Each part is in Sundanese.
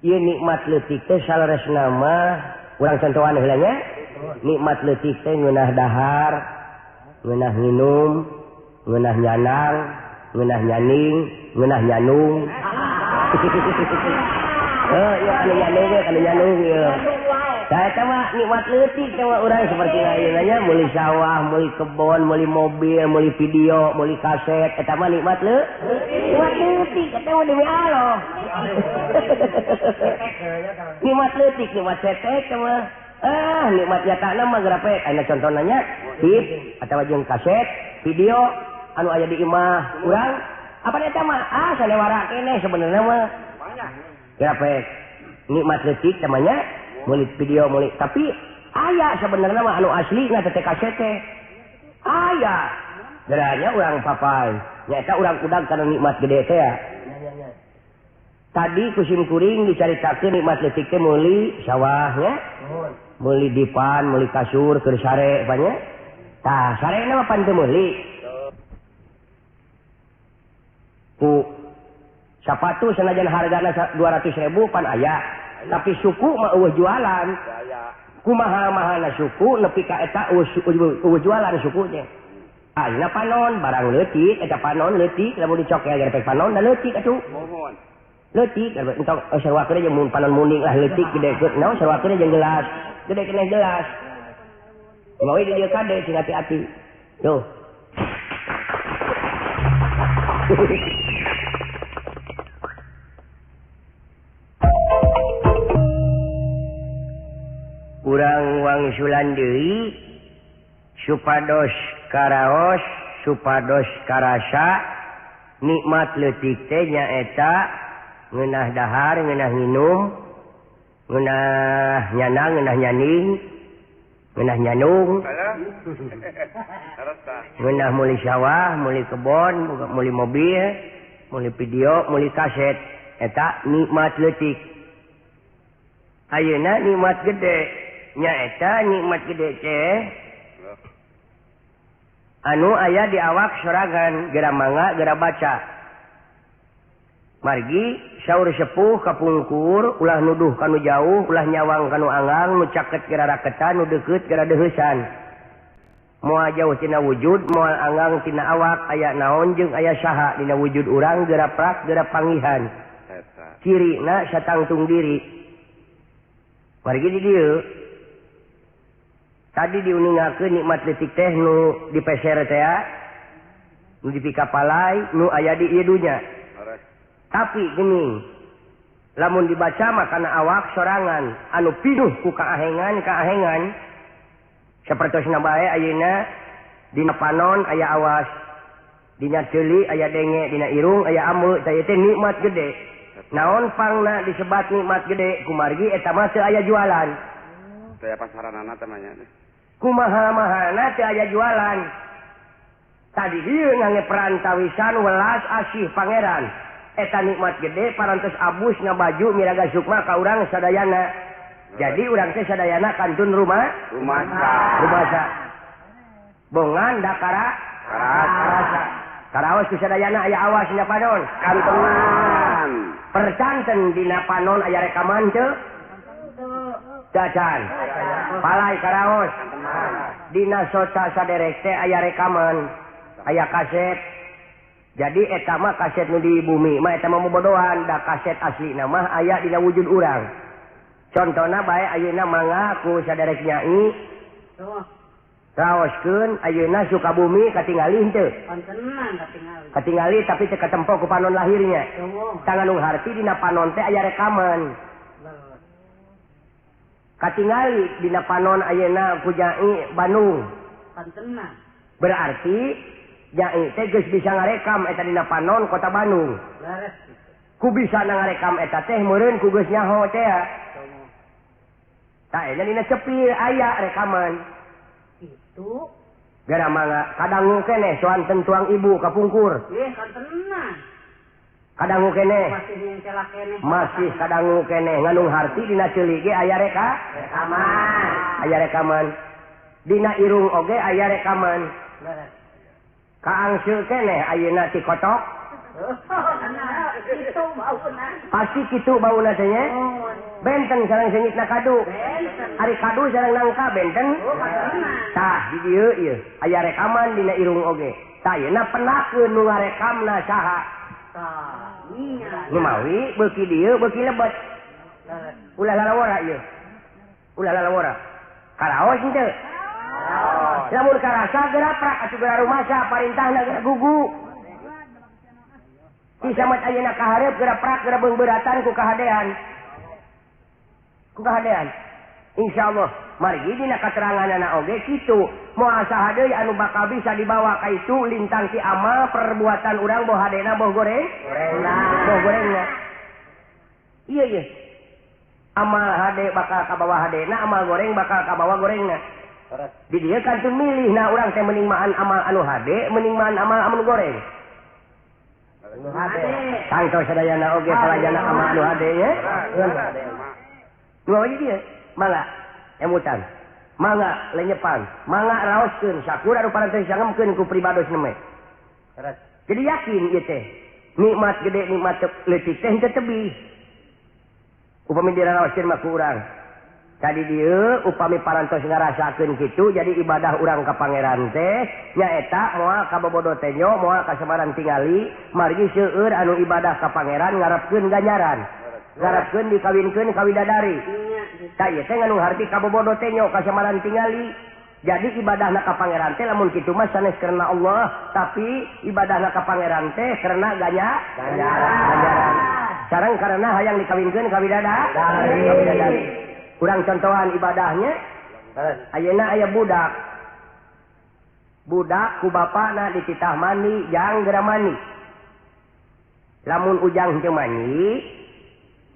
Ieu nikmat leutik teh saleresna mah urang contohan heula nya. Nikmat leutik teh ngeunah dahar, ngeunah nginum, ngeunah nyanang, ngeunah nyaning, ngeunah nyanung. Iya anu nyanung ge anu nyanung ieu. Tah eta mah nikmat leutik teh mah urang seperti ayeuna nya meuli sawah, meuli kebon, meuli mobil, meuli video, meuli kaset, eta mah nikmat leutik. Nikmat leutik eta mah demi Allah. Nikmat leutik, nikmat cetek teh mah. Ah, nikmat nyatana mah geura poe aya contona nya, tip atawa jeung kaset, video anu aya di imah urang. Apa eta mah? Ah, sanewara keneh sebenarnya mah. Geura poe nikmat leutik namanya meuli video meuli, tapi aya sebenarnya mah anu asli na teh kaset teh. Aya. Geranya urang papai. Nyaeta urang udag kana nikmat gede teh ya. Tadi kusim kuring dicaritakeun nikmat leutik teh meuli sawah nya. Meuli dipan, meuli kasur keur sare banyak. Tah, sarena mah pan teu meuli. Ku sapatu sanajan hargana 200.000 pan aya. Tapi suku mah eueuh jualan. Kumaha mahana suku nepi ka eta eueuh jualan suku teh. Ayeuna panon barang leutik eta panon leutik lamun dicokel garepek panon da leutik atuh. Leutik entong sarua jeung mun panon muning lah leutik gede naon sarua jeung gelas. Gede keneh gelas. Mawi di dieu kade sing hati-hati. Tuh. Urang wangsulan deui supados karaos supados karasa nikmat leutik teh nyaeta ngeunah dahar, ngeunah nginum, ngeunah nyanang, ngeunah nyaning, ngeunah nyanung, ngeunah meuli sawah, meuli kebon, meuli mobil, meuli video, meuli kaset. Eta nikmat leutik. Ayeuna nikmat gede nyaeta nikmat gede teh anu aya di awak sorangan geura mangga geura baca. Margi saur sepuh kapungkur ulah nuduh kanu jauh, ulah nyawang kanu anggang, nu caket geura raketan, nu deukeut geura deuheusan. Moal jauh tina wujud, moal anggang tina awak, aya naon jeung aya saha dina wujud urang geura prak geura pangihan. Cirina satangtung diri. Margi di dieu tadi diuningakeun nikmat leutik teh nu dipeser teh nu dipikapalai nu aya di ieu dunya. Tapi gini, lamun dibaca mah kana awak sorangan anu pinuh ku kaahengan-kaahengan. Sapertosna bae ayeuna dina panon aya awas, dina ceuli aya denge, dina irung aya ameu, tah ieu teh nikmat gede. Naon pangna disebat nikmat gede kumargi eta mah teu aya jualan. Teu aya pasaranana teh mah nya. Kumaha mahana teu aya jualan. Tadi ieu ngangge perantawisan welas asih pangeran. Eta nikmat gede parantos abus ngabaju miraga sukma ka urang sadayana. Jadi urang teh sadayana kantun rumah rumasa. Rumasa. Bongan dakara karasa. Karaos ku sadayana aya awas dina panon. Kantenan. Percanten dina panon aya rekaman teu? Cacan. Palai karaos. Dina soca saderek teh aya rekaman, aya kaset. Jadi eta mah kaset nu di bumi mah eta mah bobodohan, da kaset aslina mah aya dina wujud urang. Contona bae ayeuna mangga ku saderek nyai. Raoskeun ayeuna Sukabumi katingali henteu? Kontenan katingali. Katingali tapi teu katempo ku panon lahirnya. Tanganung harti dina panon teh aya rekaman. Katingali dina panon ayeuna ku nyai Bandung. Kontenan. Berarti nyai teh geus bisa ngarekam eta dina panon kota Bandung. Ku bisa ngarekam eta teh meureun ku geus nyaho teh ya. Tah eta dina cepil aya rekaman. Itu gara mangga kadangu keneh soanten tuang ibu kapungkur. Ih, kantenan. Kadangu keneh. Masih nyencelak keneh. Masih kadangu keneh nganung harti dina ceuli ge aya rekaman. Aya rekaman. Dina irung oge aya rekaman. Kaangseul keneh ayeuna ti kotok. Kitu bauna. Pasti kitu bauna teh nya. Benten sareng seungitna kadu. Ari kadu sareng nangka benten. Tah di dieu ieu aya rekaman dina irung oge. Tah yeuna penakeun nu ngarekamna saha. Tah nya. Nu mawi beuki dieu beuki lebet. Ulah lalawara ieu. Ulah lalawara. Karaos henteu? Karaos. Lamun karasa geura prak atuh geura rumasa parintahna geura gugu. Ti samet ayeuna ka hareup geura prak geura beungbeuratan ku kahadean. Ku kahadean. Insyaallah margi dina kateranganana oge kitu. Moal saha deui anu bakal bisa dibawa ka itu lintang ti amal perbuatan urang boh hadena boh goreng. Gorengna. Boh gorengna. Ieu ieu. Amal hade bakal kabawa hadena, amal goreng bakal kabawa gorengna. Di dieu kan teu milih nah urang teh mending maan amal anu hade, mending maan amal anu goreng. Anu hade. Tangto sadayana oge palajana amal anu hade nya. Nu ieu mangga emutan. Mangga lenyepan, mangga raoskeun sakur anu parantos sangemkeun ku pribados neme. Jadi yakin ieu teh nikmat gede nikmat leutik teh henteu tebih. Upami diraraoskeun mah ku urang. Tadi dieu upami parantos ngarasakeun kitu jadi ibadah urang ka pangeran teh nyaeta moal kabobodo tenyo moal kasemaran tingali margi seueur anu ibadah ka pangeran ngarepkeun ganjaran. Ngarepkeun dikawinkeun ka widadari. Tah ieu teh nganu harti kabobodo tenyo kasemaran tingali. Jadi ibadahna ka pangeran teh lamun kitu mah sanes karena Allah, tapi ibadahna ka pangeran teh karena ganjaran. Sareng karena hayang dikawinkeun ka widadari. Urang contohan ibadahnya ayeuna aya budak. Budak ku bapana dititah mandi jang geura mandi. Lamun ujang henteu mandi,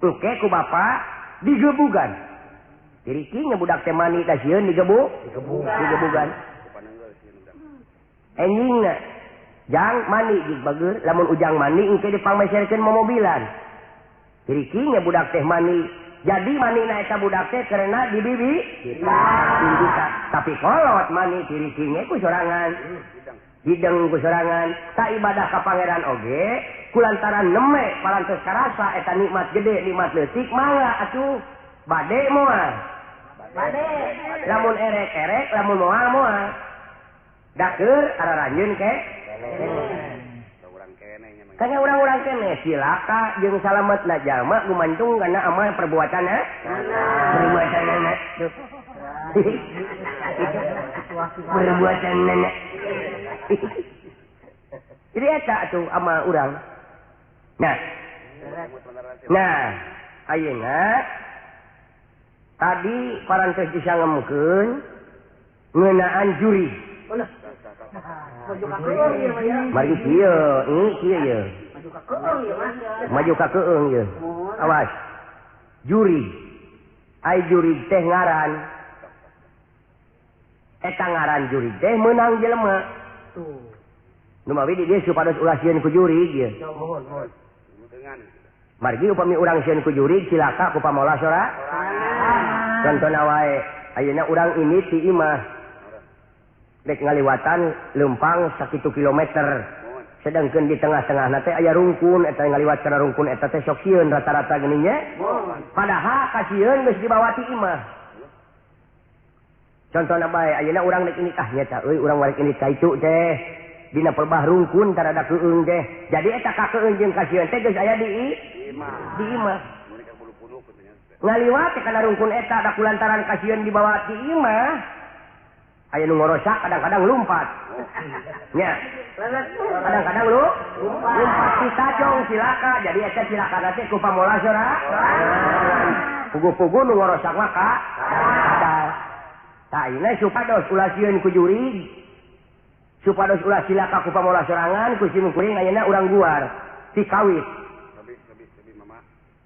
engke ku bapa digebugan. Dirikinya budak teh mandi da sieun digebugan. Enjingna jang mandi jig bageur, lamun ujang mandi engke dipangmeserkeun momobilan. Dirikinya budak teh mandi. Jadi mandi na eta budak teh karena dibibi kita. Tapi kolot mandi dirikinya ku sorangan. Hideng ku sorangan. Ta ibadah ka pangeran oge kulantaran neme parantos karasa eta nikmat gede nikmat leutik mangga atuh bade moal. Bade. Lamun erek-erek lamun moal moal. Dakeur araranjeun ke. Karena orang-orang kene silaka jeung salametna jalma gumantung kana amal perbuatanna. Perbuatanna. Perbuatanna. Jadi eta atuh amal urang. Nah. Nah, ayeuna tadi parantos disangemkeun ngeunaan juri. Mari kieu, ini kieu ye. Maju ka keung ye. Awas. Juri. Ai juri teh ngaran. Eta ngaran juri teh meunang jelema. Tuh. Nu mawi di dieu supados ulah sieun ku juri ieu. Margi upami urang sieun ku juri cilaka ku pamolah sora. Contona wae, ayeuna urang ini ti imah. Dek ngaliwatan lempang sakitu kilometer. Sedangkan di tengah-tengah teh aya rungkun eta ngaliwat kana rungkun eta teh sok sieun rata-rata geuning nya. Padahal kasieun geus dibawa ti imah. Contona bae ayeuna urang rek nikah nya ta euy urang warek ini ka itu teh dina pelbah rungkun tarada keung teh. Jadi eta ka keung jeung kasieun teh geus aya di imah. Di imah. Ngaliwat kana rungkun eta da kulantaran kasieun dibawa ti imah. Aya nu ngorosak kadang-kadang lumpat. Nya. Kadang-kadang lu lumpat ditacong cilaka. Jadi eta cilaka teh ku pamolah sora. Pugu-pugu nu ngorosak mah ka. Tah ayeuna supados ulah sieun ku jurig. Supados ulah cilaka ku pamolah sorangan ku sim kuring ayeuna urang guar ti kawit.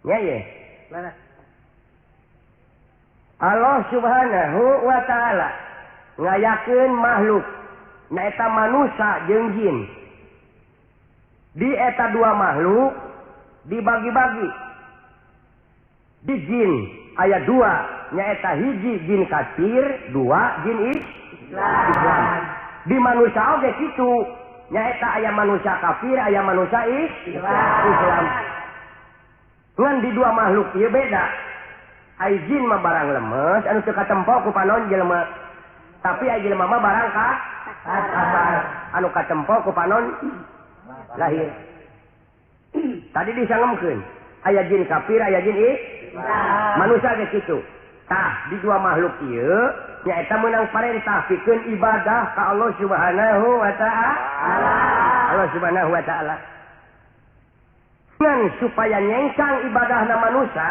Nya ye. Allah Subhanahu wa taala ngayakeun makhluk nyaeta manusia jeung jin. Di eta dua makhluk dibagi-bagi. Di jin aya dua, nyaeta hiji jin kafir, dua jin Islam. Di manusia oge kitu, Nyaeta aya manusia kafir, aya manusia Islam. Ngan di dua makhluk ieu beda. Ai jin mah barang lemes anu teu katempo ku panon jelema. Tapi ai jelema mah barang ka kasar anu katempo ku panon lahir. Tadi disangemkeun aya jin kafir, aya jin Islam. Manusia ge kitu. Tah di dua makhluk ieu nyaeta meunang parentah pikeun ibadah ka Allah Subhanahu wa ta'ala. Allah Subhanahu wa ta'ala. Ngan supaya nyengkang ibadahna manusia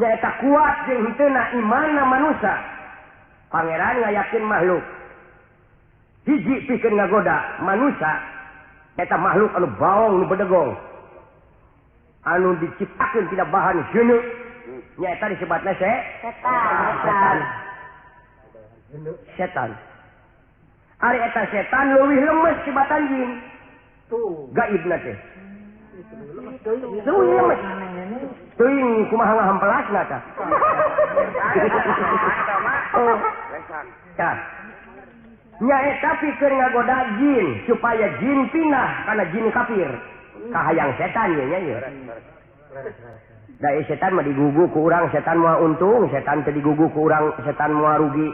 nyaeta kuat jeung henteuna imanna manusia. Pangeran ngayakeun makhluk. Hiji pikeun ngagoda manusia nyaeta makhluk anu baong nu bedegong. Anu diciptakeun tina bahan heuneuk. Nyaeta disebutna setan. Setan. Ari eta setan leuwih lemes tibatan jin. Tuh, gaibna teh. Leuwih lemes. Teuing kumaha ngahampelasna tah. Oh. Tah. Nyaeta pikeun ngagoda jin supaya jin pindah kana jin kafir. Kahayang setan ye nya ye. Da setan mah digugu ku urang, setan moal untung, setan teu digugu ku urang, setan moal rugi.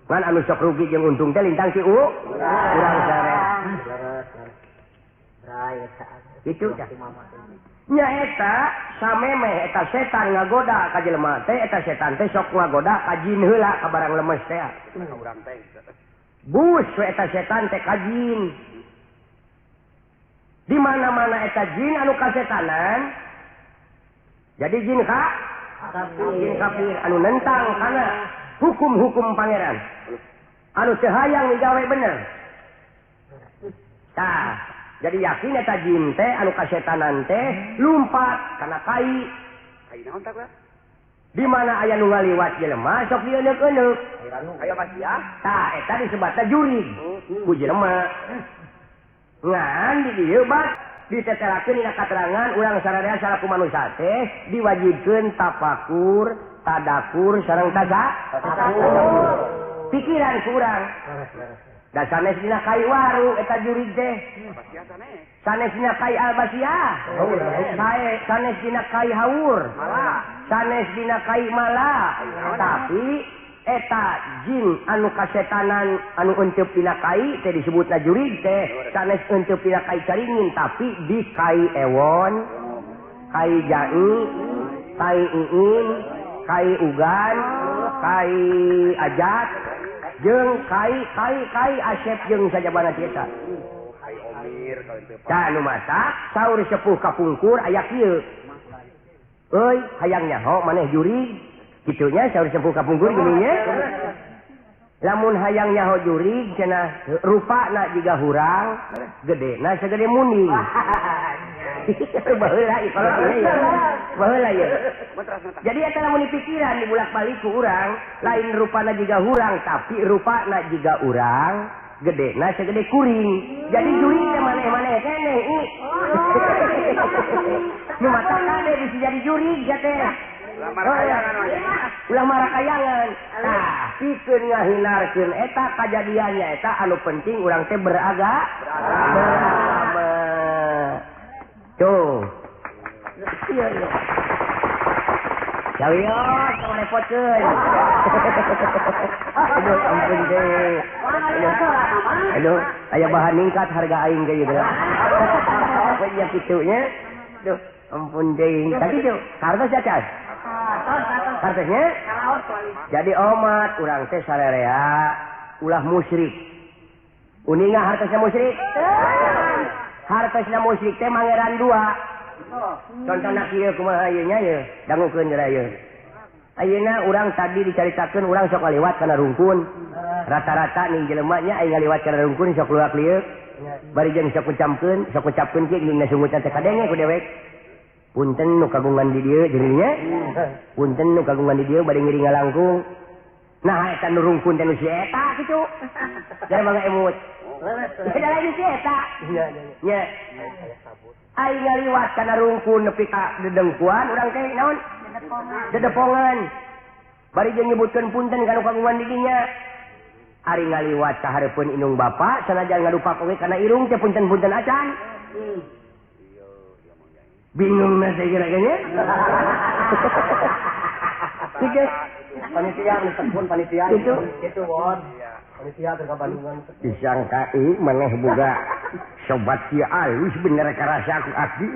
Ngan anu sok rugi jeung untung teh lintang ti urang sare. Itu tah. Nya eta samemeh eta setan ngagoda ka jelema teh, eta setan teh sok ngagoda ka jin heula ka barang lemes teh. Bus we eta setan teh ka jin. Di mana-mana eta jin anu kasetanan jadi jin ka? Jin kafir anu nentang kana hukum-hukum pangeran. Anu teu hayang digawe bener. Tah, jadi yakin eta jin teh anu kasetanan teh lumpat kana kai. Kai naon tah? Di mana aya nu ngaliwat jelema sok dieuneuk-euneuk. Aya basiah. Tah, eta disebutna jurig ku jelema. Ngan di dieu bat ditetelakeun dina katerangan urang sararea salaku manusia teh diwajibkeun tafakur, tadakur sareng tasakur. Pikiran ku urang. Da sanes dina kai waru eta jurig teh. Sanes dina kai albasiah. Sanes dina kai haur. Sanes dina kai mala. Tapi eta jin anu kasetanan anu eunteup dina kai teh disebutna jurig teh sanes eunteup dina kai caringin tapi di kai ewon, kai jai, kai iin, kai ugan, kai ajat jeung kai kai kai asep jeung sajabana ti eta. Kai omir tah nu matak saur sepuh kapungkur aya kieu. Euy hayang nyaho maneh jurig. Kitunya saur sepuh kapungkur gini nya. Lamun hayang nyaho jurig cenah rupana jiga hurang, gedena sagede munding. Baheula ieu baheula ieu. Jadi eta lamun dipikiran dibulak-balik ku urang, lain rupana jiga hurang tapi rupana jiga urang, gedena sagede kuring. Jadi jurig teh maneh-maneh keneh i. Nu matak kade bisa jadi jurig ya teh. Ulah marakayangan. Tah, pikeun ngahinarkeun eta kajadiannya eta anu penting urang teh beragama. Tuh. Ieu ieu. Sawios tong repotkeun. Aduh, ampun teh. Aduh, aya bahan ningkat harga aing ge ieu. Apa nya kitu nya? Duh, ampun deui. Tadi tuh, kartos acan. Kartosnya? Jadi omat urang teh sarerea ulah musyrik. Uninga hartosna musyrik? Hartosna musyrik teh mangeran dua. Contohna kieu kumaha ieu nya ieu, dangukeun geura ieu. Ayeuna urang tadi dicaritakeun urang sok ngaliwat kana rungkun. Rata-rata ning jelema nya aya ngaliwat kana rungkun sok luak lieu. Bari jeung sok ngucapkeun, sok ngucapkeun kieu geuning sungutan teh kadenge ku dewek. Punten nu kagungan di dieu jadinya. Punten nu kagungan di dieu bade ngiring ngalangkung. Nah eta nu rungkun teh nu si eta kitu. Jadi mangga emut. Beda lagi si eta. Nya. Ai ngaliwat kana rungkun nepi ka dedengkuan urang teh naon? Dedepongan. Bari jeung nyebutkeun punten ka nu kagungan di dinya. Ari ngaliwat ka hareupeun indung bapa sanajan ngadupak oge kana irung teh punten-punten acan. Bingung na saya kira kayaknya. Tiga panitia telepon panitia itu won. Panitia ke Bandungan. Disangka maneh boga sobat kieu alus bener karasa aku aki.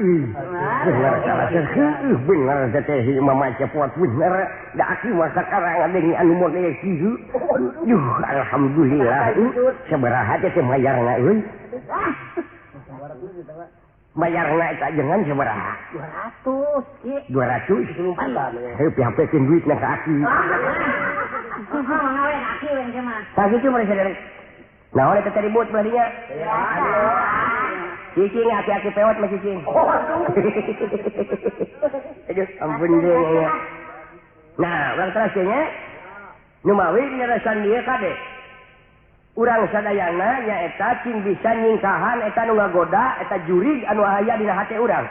Bener karasa heuh bener teh mama cepot bener da aki mah sakarang ngadengi anu model kieu. Duh alhamdulillah sabaraha teh mayarna euy. Bayarna eta jangan sabaraha? 200 ki. 200? Heuh pihapekeun duitna ka aki. Mangga we aki we engke mah. Tah kitu mah saudara. Naon eta teh ribut belah dinya? Cicing aki-aki pewot mah cicing. Aduh ampun deui nya. Nah, urang teras nya. Nu mawi nyarasan dieu kade. Urang sadayana nyaeta cing bisa nyingkahan eta nu ngagoda eta jurig anu aya dina hate urang.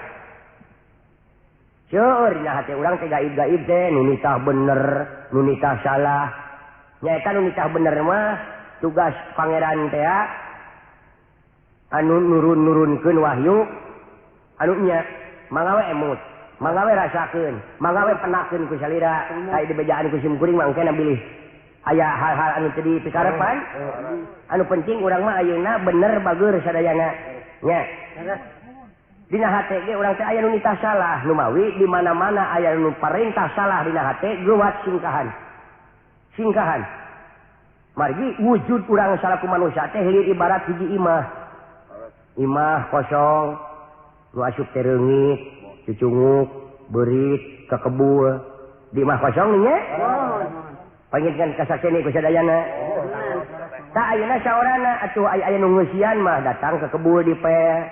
Seueur dina hate urang teh gaib-gaib teh nu nitah bener, nu nitah salah. Nyaeta nu nitah bener mah tugas pangeran teh anu nurun-nurunkeun wahyu anu nya mangga we emut, mangga we rasakeun, mangga we penakeun ku salira, aya dibejaan ku sim kuring mah engkena bilih. Aya hal-hal anu teu dipikarepan anu penting urang mah ayeuna bener bager sadayana nya. Dina hate ge urang teh aya nu nitah salah nu mawi di mana-mana aya nu parentah salah dina hate geuwat singkahan. Singkahan. Margi wujud urang salaku manusia teh hilir ibarat hiji imah. Imah kosong nu asup teh reungit, cucunguk, beurit, kekebul. Di imah kosong nya. Panginten kasakseni ku sadayana. Tak ayeuna saorana atuh aya aya nu ngeusian mah datang ke kebul dipel.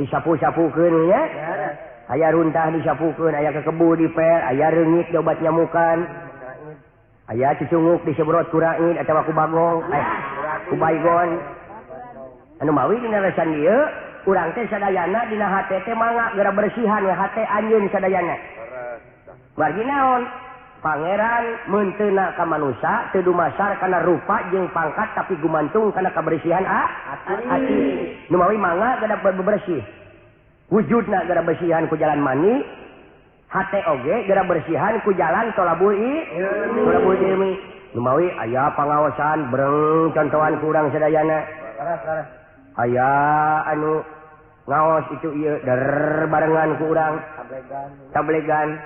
Disapu-sapukeun nya. Aya runtah disapukeun, aya ke kebul dipel, aya reungit diobat nyamukan. Aya cucunguk disebrot ku raid atawa ku bagong, ku baygon. Anu mawi dina lesan ieu urang teh sadayana dina hate teh mangga geura bersihan we hate anjeun sadayana. Margi naon? Pangeran meunteuna ka manusa teu dumasar kana rupa jeung pangkat tapi gumantung kana kabersihan hati. Nu mawi mangga geura bebersih. Wujudna geura bersihan ku jalan mani, hate oge geura bersihan ku jalan tolabul ilmi. Nu mawi aya pangaosan breng contohan ku urang sadayana. Aya anu ngaos itu ieu der barengan ku urang tablegan.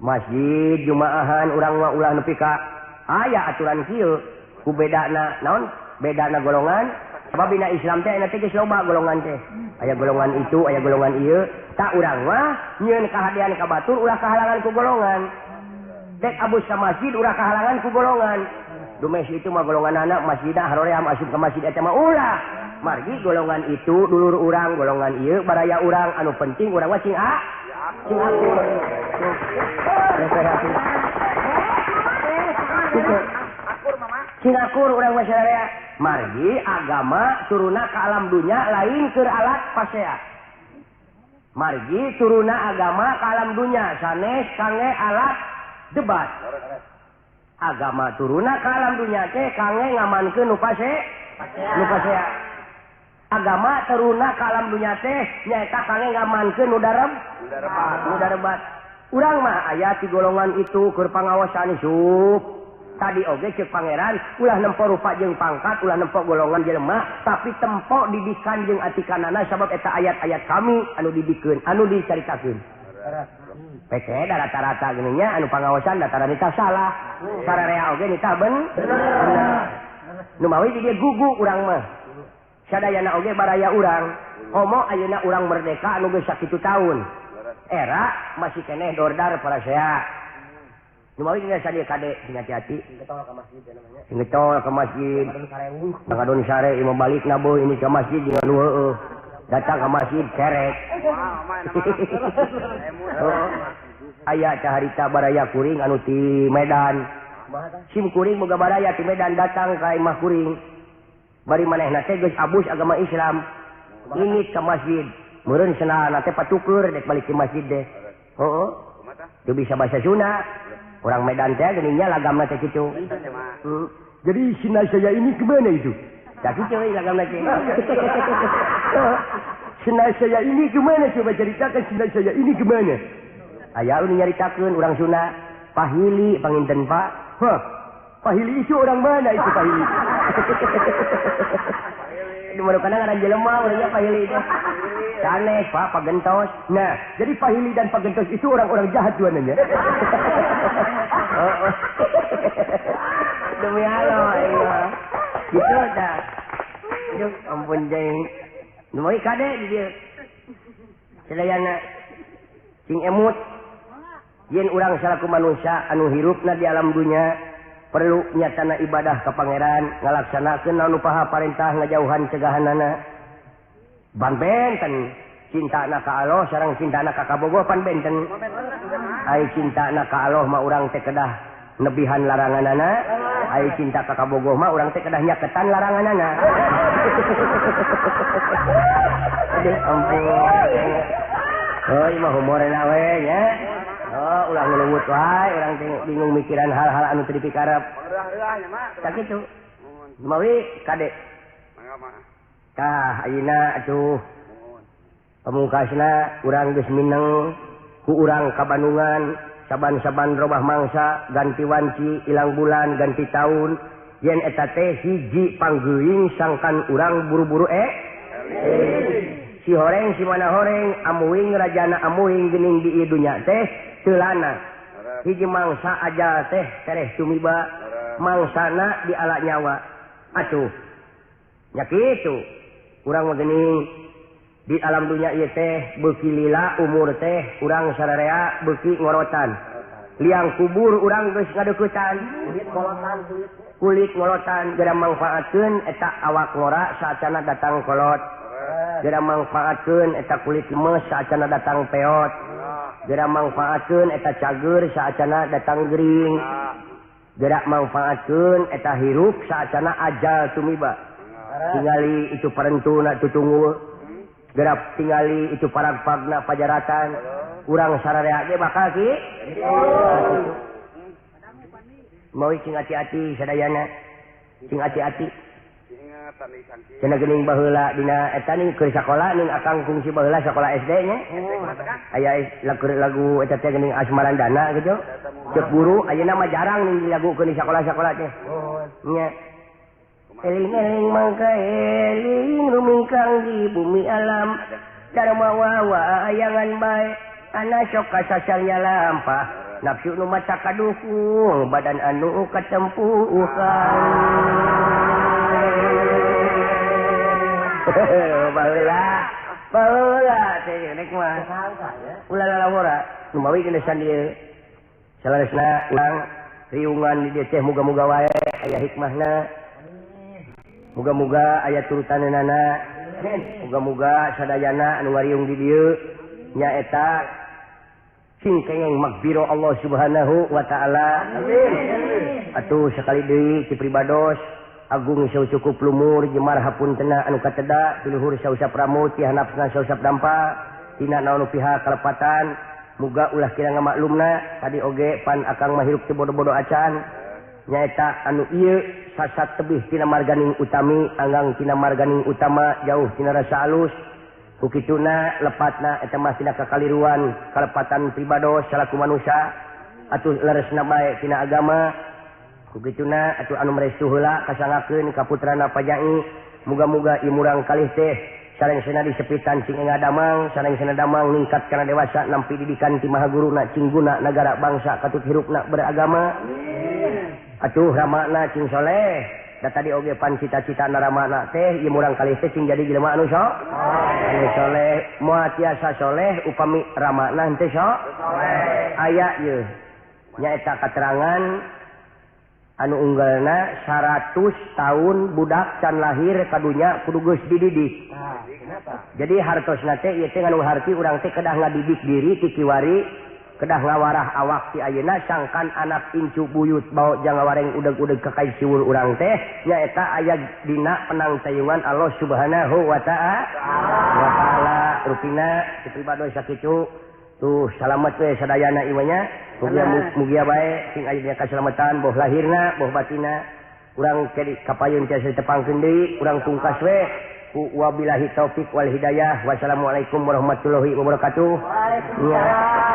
Masjid jumaahan urang mah ulah nepi ka aya aturan kieu ku bedana naon bedana golongan sabab dina Islam teh aya teh geus loba golongan teh aya golongan itu aya golongan ieu tak urang mah nyieun kahadean ka batur ulah kahalangan ku golongan dek abus ka masjid ulah kahalangan ku golongan dumes itu mah golongan anak masjidna haroream asup ka masjid eta mah ulah margi golongan itu dulur urang golongan ieu baraya urang anu penting urang mah cing akur. Cing akur urang mah sadaya. Margi agama turuna ka alam dunya lain keur alat pasea. Margi turuna agama ka alam dunya sanes kangge alat debat. Agama turuna ka alam dunya teh kangge ngamankeun nu pasea. Agama teruna ka alam dunya teh nyaeta kangge ngamankeun nu darebat. Urang mah aya ti golongan itu keur pangaosan sup. Tadi oge ceuk pangeran ulah nempo rupa jeung pangkat, ulah nempo golongan jelema, tapi tempo didikan jeung atikanana sabab eta ayat-ayat kami anu didikeun, anu dicaritakeun. Peke da rata-rata geuning nya anu pangaosan dataran nitah salah. Sararea oge nitah bener. Nu mawi di dieu gugu urang mah. Sadayana oge baraya urang. Komo ayeuna urang merdeka anu geus sakitu taun. Era masih keneh dordar parasea. Nu mawi dina sadia kade sing hati-hati. Sing ka masjid namanya. Sing getol ka masjid. Ngadon sare imam balik na beuh ini ka masjid jeung anu heueuh. Datang ka masjid kerek. Aya caharita baraya kuring anu ti Medan. Sim kuring boga baraya ti Medan datang ka imah kuring. Bari manehna teh geus abus agama Islam. Ingit ka masjid. Meureun cenah teh patukur dek balik ke masjid deh. Heueuh. Teu bisa bahasa Sunda. Orang Medan teh geuning nya lagamna teh kitu. Jadi sendal saya ini kemana itu? Tak kitu we lagam lagi. Sendal saya ini kemana? Coba ceritakan sendal saya ini kemana? Aya nu nyaritakeun urang Sunda, Pahili panginten Pak. Hah, Pahili itu orang mana itu Pahili? Di mana ngaran jelema urangnya Pahili itu. Sanes Pak, Pagentos. Nah, jadi Pahili dan Pagentos itu orang-orang jahat duananya. Oh. Demi Allah, iya. Gitu dah. Aduh, ampun jeng. Numai kade di dieu. Sadayana cing emut. Yen urang salaku manusia anu hirupna di alam dunya perlu nyatana ibadah ka pangeran, ngalaksanakeun naon nu paha parentah ngajauhan cegahanana. Ban benten cintana ka Allah sareng cintana ka kabogoh pan benten. Ai cintana ka Allah mah urang teh kedah nebihan laranganana, ai cinta ka kabogoh mah urang teh kedah nyaketan laranganana. Aduh ampun. Oh, ieu mah humorna we nya. Oh, ulah ngelewut wae urang teh bingung mikiran hal-hal anu teu dipikarep. Reuah-reuah nya mah. Sakitu. Mawi kade. Mangga mah. Tah ayeuna atuh. Pamungkasna urang geus mineng ku urang ka Bandungan, saban-saban robah mangsa, ganti wanci, ilang bulan, ganti taun. Yen eta teh hiji panggeuing sangkan urang buru-buru Si horeng si mana horeng, amuing rajana amuing geuning di ieu dunya teh teulana. Hiji mangsa ajal teh tereh tumiba, mangsana di ala nyawa. Atuh. Nya kitu. Urang mah geuning di alam dunya ieu teh beuki lila umur teh urang sararea beuki ngorotan. Liang kubur urang geus ngadeuketan, kulit ngolotan geura mangfaatkeun eta awak ngora saacana datang kolot. Geura mangfaatkeun eta kulit lemes saacana datang peot. Geura mangfaatkeun eta cager saacana datang gering. Geura mangfaatkeun eta hirup saacana ajal tumiba. Tingali itu parentuna tutunggu. Geura tingali itu paragpagna pajaratan. Urang sararea ge bakal ki. Mawi cing ati-ati sadayana. Cing ati-ati. Cenah geuning baheula dina eta ning keur sakola ning akang kungsi baheula sakola SD nya. Aya lagu eta teh geuning Asmarandana kitu. Ceuk guru ayeuna mah jarang ning dilagukeun di sakola-sakola teh. Nya. Eling-eling mangka eling rumingkang di bumi alam. Dharma wawa ayangan bae ana sok kasasarnya lampah. Nafsu nu maca kadukung badan anu katempuhan. Baheula baheula teh rek mah ulah lalawora nu mawi geus dieu salaresna urang riungan di dieu teh muga-muga wae aya hikmahna, muga-muga aya turutanana, muga-muga sadayana anu ngariung di dieu nyaeta sing kengeng maghfirah Allah Subhanahu wa taala. Amin. Atuh sakali deui ti pribados agung sau cukup lumur jemar hapuntena anu kateda piluhur sausap rambut ti handapna sausap dampa tina naon pihak kalepatan muga ulah kira ngamaklumna tadi oge pan akang mah hirup teu bodo-bodo acan nyaeta anu ieu sasat tebih tina marganing utami anggang tina marganing utama jauh tina rasa alus ku kituna lepatna eta mah tina kakaliruan kalepatan pribados salaku manusia atuh leresna bae tina agama. Kukituna atuh anu merestu heula kasangakeun ka putrana Pajai muga-muga ieu murang kalih teh sareng sena disepitan cing ngadamang sareng sena damang ningkat kana dewasa nampi didikan ti maha guruna cing guna nagara bangsa katut hirupna beragama. Atuh ramana cing soleh da tadi oge pan cita-cita ramana teh ieu murang kalih teh cing jadi jelema anu anu soleh moal tiasa soleh upami ramana henteu soleh. Aya ieu nyaeta katerangan anu unggalna 100 tahun budak can lahir ka dunya kudu geus dididik. Jadi hartosna teh ieu teh nganu harti urang teh kedah ngadidik diri ti kiwari, kedah ngawarah awak ti ayeuna sangkan anak incu buyut bau jang ngawareng udeg-udeg ka kai siwur urang teh nyaeta aya dina penangtayungan Allah Subhanahu wa ta'ala. Rupina ti pribados sakitu tuh salamet we sadayana ieu nya. Mugia bae sing aya dina kasalamatan boh lahirna boh batina. Urang kapayun tiasa ditepangkeun deui, urang pungkas we ku wabillahi taufik wal hidayah. Wassalamualaikum warahmatullahi wabarakatuh. Waalaikumsalam.